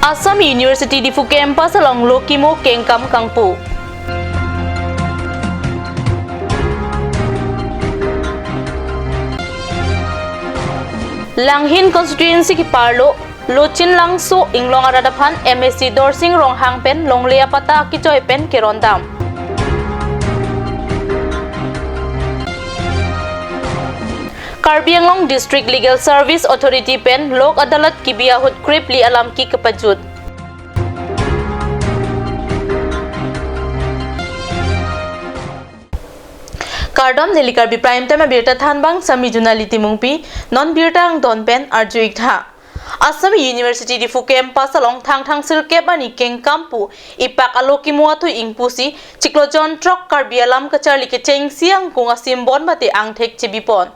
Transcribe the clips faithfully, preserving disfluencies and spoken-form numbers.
Assam University Diphu campus along lo kimo kengkam kangpu. Langhin constituency keparlo Lochin Langso Inglong arat aphan M A C Dorsing Ronghang pen longle apatta kejoi pen kerondam. Karbi Anglong District Legal Service Authority pen Lok Adalat kebi ahut krip-li alam ki kepajut. Kardom, neli Karbi Prime Time abirta thanbang sami Junali Timungpi, non birta angton pen arju-ik tha. Assam University Diphu campus along Thangthang sirkep ani kengkam pu ipak alo kimo atui ingpusi chiklo jon throk Karbi alam kacharli kechengsi angkung asimbon mate angthek chebipon.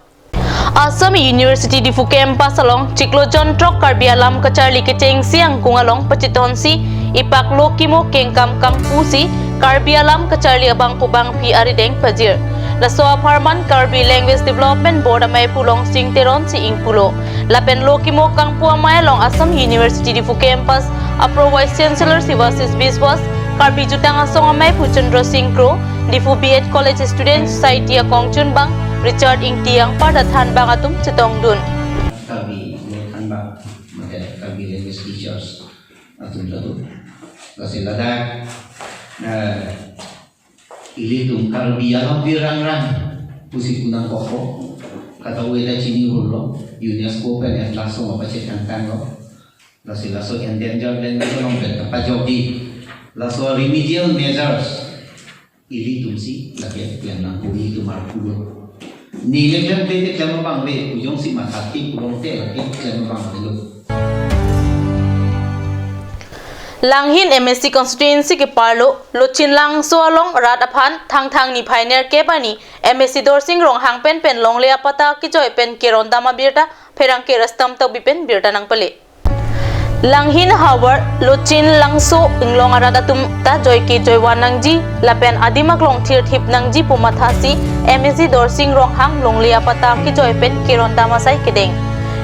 Assam University Diphu campus along chiklo jon throk Karbi alam kacharli kechengsi angkung along pachethonsi ipak lo kimo kengkam kangpusi Karbi alam kacharli abangphu bangphi arideng pajir. Laso apharman Karbi Language Development Board amei pu Longsing Teron si ingpulo. Lapen lo kimo kangpu amei along Assam University Diphu campus a Pro Vice Chancellor Sivasis Biswas, Karbi Jutang Asong amei pu Chandra Sing Kro, Diphu B Ed College Student Society akongchunbang Richard Ingti anparta thanbang atum chetongdun. Karbi lo thanbang, mate Karbi language teachers atum ta do. Lasi ladak, eh, ilitum Karbi alam virangrang pusi kunang koko. Kata weda chini hurlo, UNESCO pen atlas along pachethangtanglo. Lasi laso endangered language along pen kapajokji. Laso remedial measures ilitum si lake klem nangpo, ilitum arpu lo. Neli klem te klem abang ave, pu jongsi matha ti pu longte lake klem abang avelo. Langhin M A C constituency keparlo Lochin Langso along rat aphan Thangthang niphai nerkep ani M A C Dorsing Ronghang pen pen longle apatta kejoi pen kerondam abirta pherangke Rastam Tokbi pen birta nangpale. Langhin havar Lochin Langso Inglong arat atum ta joike joivan nangji lapen adim aklong thirthip nangji pu mathasi M A C Dorsing Ronghang longle apatta kejoi pen kerondam asai kedeng.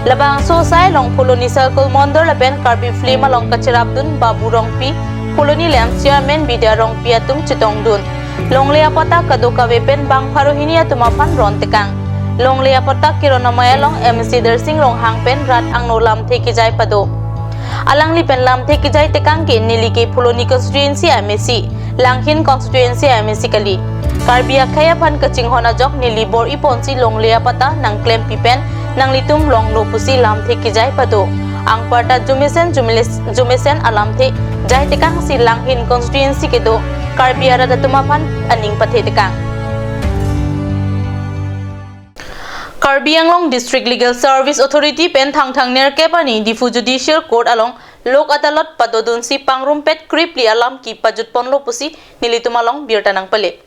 Labangso asai along Phuloni Circle Mondol lapen Karbi Film along kacherapdun Babu Rongpi, Phuloni Lamps Chairman Bidya Rongpi atum chetongdun. Longle apatta kadokave pen bang pharo hini atum aphan ron tekang. Longle apatta keron amei along M A C Dorsing Ronghang pen rat angno lamthe kejai pado. Alangli pen lamthe kejai tekang ke neli ke Phuloni constituency M A C, Langhin constituency M A C kali. Karbi akhei aphan kachinghon ajok neli bor-iponsi longle apatta nangklempi pen nanglitum longlo pusi lamthe kejai pado. Anparta jumesen jumeles-, jumesen alamthe jai tekangsi Langhin constituency kedo Karbi arat atum aphan aning pathe tekang. Karbi Anglong District Legal Service Authority pen Thangthang nerkep ani Diphu Judicial Court along Lok Adalat padodunsi pangrumpet krip-li alam kepajutponlo pusi nelitum along birta nangpale.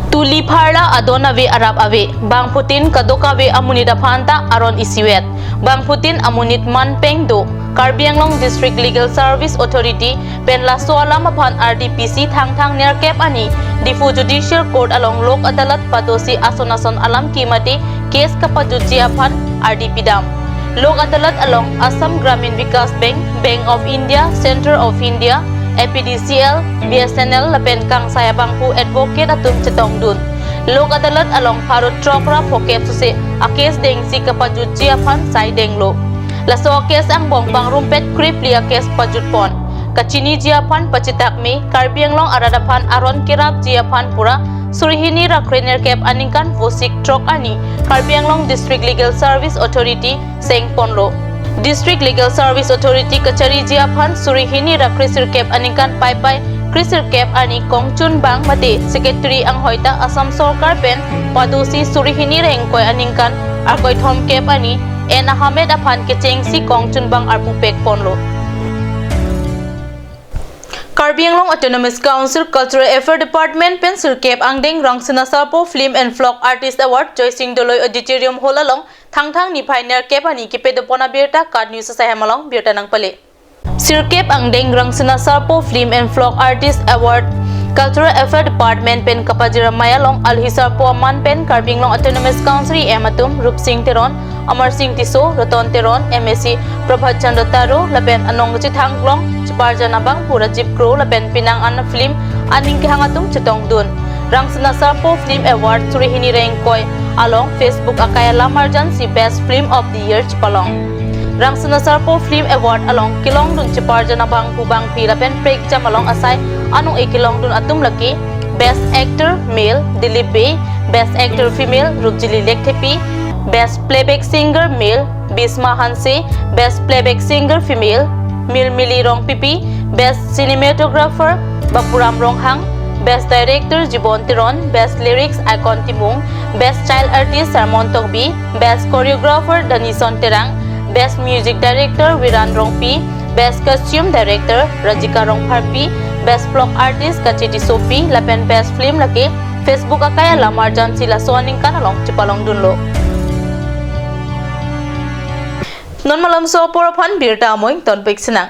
Tuli pharla adon ave arap ave, bangphutin kadokave amonit aphan ta aron isivet. Bangphutin amonit manpeng do. Karbi Anglong District Legal Service Authority pen laso alam aphan R D P C Thangthang nerkep ani Diphu Judicial Court along Lok Adalat padosi ason ason alam kemate case kapajutji aphan R D P dam. Lok Adalat along Assam Gramin Vikas Bank, Bank of India, Centre of India, A P D C L, B S N L lapen kangsai abangphu advocate atum chetongdun. Lok Adalat along pharo throk ra phokep suse a-case dengsi kapajutji aphan sai denglo. Laso a-case angbong pangrumpet krip-li a-case pajutpon. Kachiniji aphan pachitak me, Karbi Anglong arat aphan aron kerapji aphan pura suri hini ra kre nerkep aningkan Vosik throk ani Karbi Anglong District Legal Service Authority sengponlo. District Legal Service Authority kachariji aphan suri hini ra kre sirkep aningkan Paipai kre sirkep ani kongchunbang mate secretary anghoi ta Assam Sorkar pen padosi suri hini ra ingkoi aningkan arkoi thomkep ani N Ahmed aphan kechengsi kongchunbang arpu pekponlo. Karbi Anglong Autonomous Council Cultural Affair Department pen sirkep angdeng Rangsina Sarpo Film and Vlog Artist Award Joysing Doloi Auditorium Hall along Thangthang niphai nerkep ani kepedopon abirta KAT News asai hem along birta nangpale. Sirkep angdeng Rangsina Sarpo Film and Vlog Artist Award Cultural Affairs Department pen kapajir amei along alhi sarpo aman pen Karbi Anglong Autonomous Council E M atum Rupsing Teron, Amar Sing Tisso, Roton Teron, M A C Prabhat Chandra Taro lapen anong kachethang long cheparjan abangphu Rajiv Kro lapen penang an film aning kehang atum chetongdun. Rangsina Sarpo Film Award suri hini ra ingkoi along Facebook akai alamarjan si Best Film of the Year chepalong. Rangsina Sarpo Film Award along kelongdun cheparjan abangphu bangphi lapen prekjam along asai anong-e kelongdun atum lake Best Actor Male Dilip Bey, Best Actor Female Rupjili Lekthepi, Best Playback Singer Male Bisma Hanse, Best Playback Singer Female Milmili Rongpipi, Best Cinematographer Bapuram Ronghang, Best Director Jibon Teron, Best Lyrics Icon Timung, Best Child Artist Sermon Tokbi, Best Choreographer Danison Terang, Best Music Director Viran Rongpi, Best Costume Director Rajika Rongpharpi, Best Vlog Artist Kache Tissopi, lapen Best Film lake Facebook akai alamarjan si laso aningkan along chepalongdunlo. Non malomso apor aphan birta amoing tonpik sinang.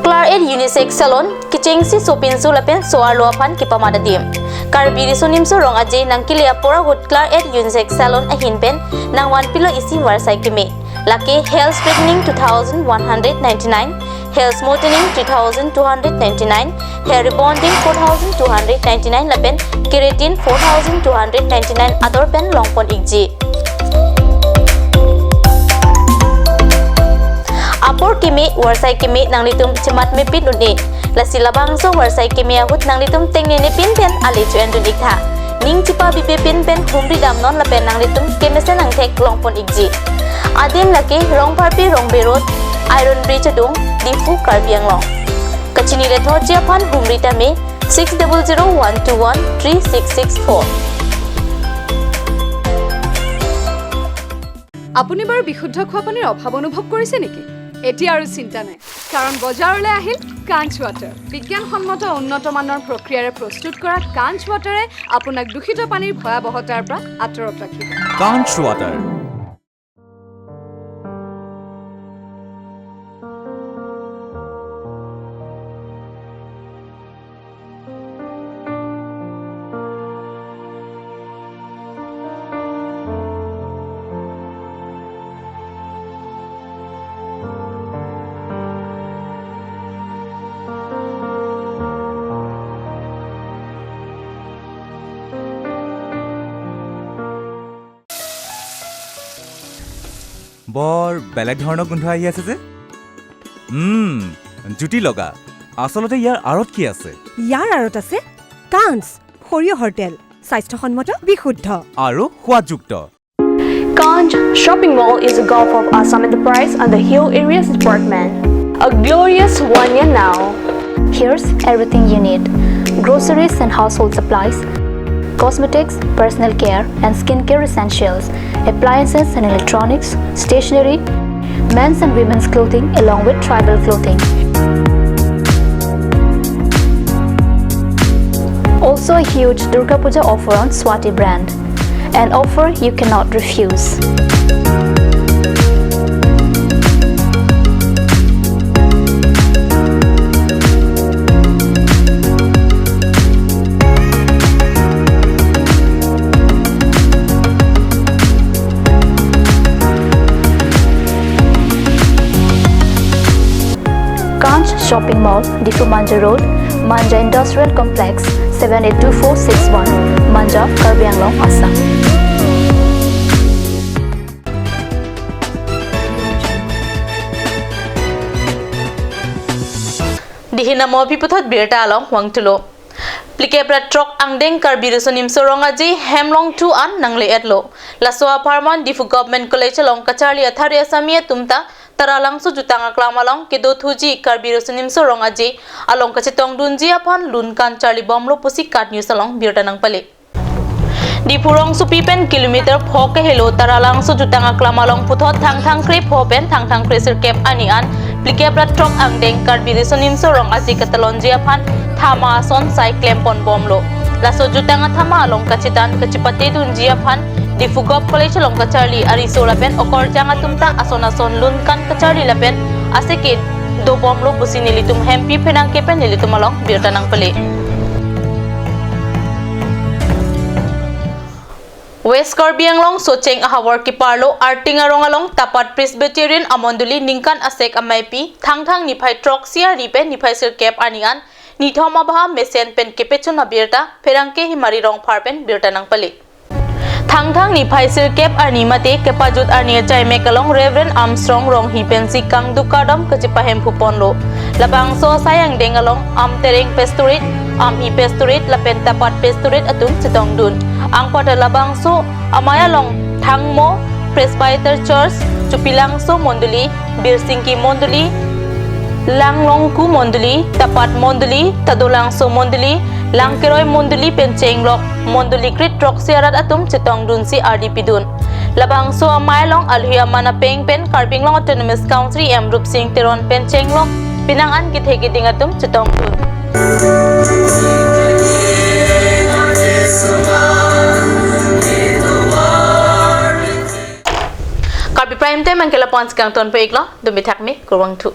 Claret Unisex Salon, kechengsi sopinso lapen so-arlo aphan kepamat adim. Karbi Riso Nimso Rong Aje nangkele apor ahut Claret Unisex Salon ahin pen nangvanpilo isi varsai keme. Lake hair straightening two thousand one hundred ninety-nine, hair smoothening three thousand two hundred ninety-nine, hair rebonding four thousand two hundred ninety-nine lapen keratin four thousand two hundred ninety-nine ador pen longpon ikji. Apor keme, varsai keme nanglitum chematmepin un-e. Lasi labangso varsai keme ahut nanglitum tengnenepin pen ale cho-endun iktha. Ning chepabibepin pen humri damnon lapen nanglitum kemesen angthek longpon ikji. Adim lake Rongpharpi Rongbe Road, Iron Bridge adung, Diphu, Karbi Anglong. Kachini lethotji aphan humri tame six double zero one two one three six six four. আপুনি বাৰু বিশুদ্ধ খোৱা পানীৰ অভাৱ অনুভৱ কৰিছে নেকি? এতিয়া আৰু চিন্তা নাই, কাৰণ বজাৰলৈ আহিল কাঞ্চ ৱাটাৰ। বিজ্ঞানসন্মত উন্নত মানৰ প্ৰক্ৰিয়াৰে প্ৰস্তুত কৰা কাঞ্চ ৱাটাৰে আপোনাক দূষিত পানীৰ ভয়াৱহতাৰ পৰা আঁতৰত ৰাখিব। কাঞ্চ ৱাটাৰ। বৰ বেলেগ ধৰণৰ গোন্ধ আহি আছে যে। উম, জুতি লগা। আচলতে ইয়াৰ আঁৰত কি আছে? ইয়াৰ আঁৰত আছে কাঞ্চ সৰিয়হৰ তেল, স্বাস্থ্যসন্মত, বিশুদ্ধ আৰু সোৱাদযুক্ত। Kanch Shopping Mall is a Gulf of Assam Enterprise under Hill Areas Department. A glorious one year now. Here's everything you need: groceries and household supplies, cosmetics, personal care and skincare essentials, appliances and electronics, stationery, men's and women's clothing along with tribal clothing. Also a huge Durga Puja offer on Swati brand. An offer you cannot refuse. Kanch Shopping Mall, Diphu Manja Road, Manja Industrial Complex, seven eight two four six one, Manja, Karbi Anglong, Assam. Dihin amo aphi puthot birta along vangthulo. Phlikep ra throk angdeng Karbi Riso Nimso Rong Aje hem longthu an nangle-etlo. Laso apharman Diphu Government College along kacharli athare asami atum ta Taralangso jutang aklam along kedothuji Karbi Riso Nimso Rong Aje along kachetongdunji aphan lun kan charlibomlo pusi KAT News along birta nangpale. Diphu rongsopi pen kilometer pho kehelo Taralangso jutang aklam along puthot Thangthang kre pho pen Thangthang kre sirkep ani an phlikep ra throk angdeng Karbi Riso Nimso Rong Aje katalonji aphan thama ason sai klemponbomlo. Laso jutang athama along kachetan kachepate dunji aphan Diphu Govt College along kacharli ariso lapen okorjang atum ta ason ason lun kan kacharli lapen aseke dobomlo pusi nelitum hempi pherangke pen nelitum along birta nangpale. West Karbi Anglong Socheng ahavar keparlo Arting arong along Tapat Presbyterian amondoli ningkan asek ameipi Thangthang niphai throksi arni pen niphai sirkep arni an nithom abha mesen pen kepechun abirta pherangke Himari Rongphar pen birta nangpale. Thangthang niphai sirkep arni mate kepajut arni achaimek along Reverend Armstrong Ronghi pensi kangduk kardom kachepahemphu ponlo. Labangso asai angdeng along Amtereng Pastorate, Ami Pastorate lapen Tapat Pastorate atum chetongdun. Anparta labangso amei along Thangmo Presbyter Church, Chupilangso Mondoli, Birsingki Mondoli, Langlongku Mondoli, Tapat Mondoli, Tadolangso Mondoli, Langkeroi Mondoli pen chenglok mondoli krit throksi arat atum chetongdunsi ardi pidun. Labangso amei along alohi aman apeng pen Karbi Anglong Autonomous Council E M Rupsing Teron pen chenglok penang an kethe keding atum chetongdun. Karbi Prime Time anke lapu-an si kangtonpo iklo, dumi thakme, kurvangthu.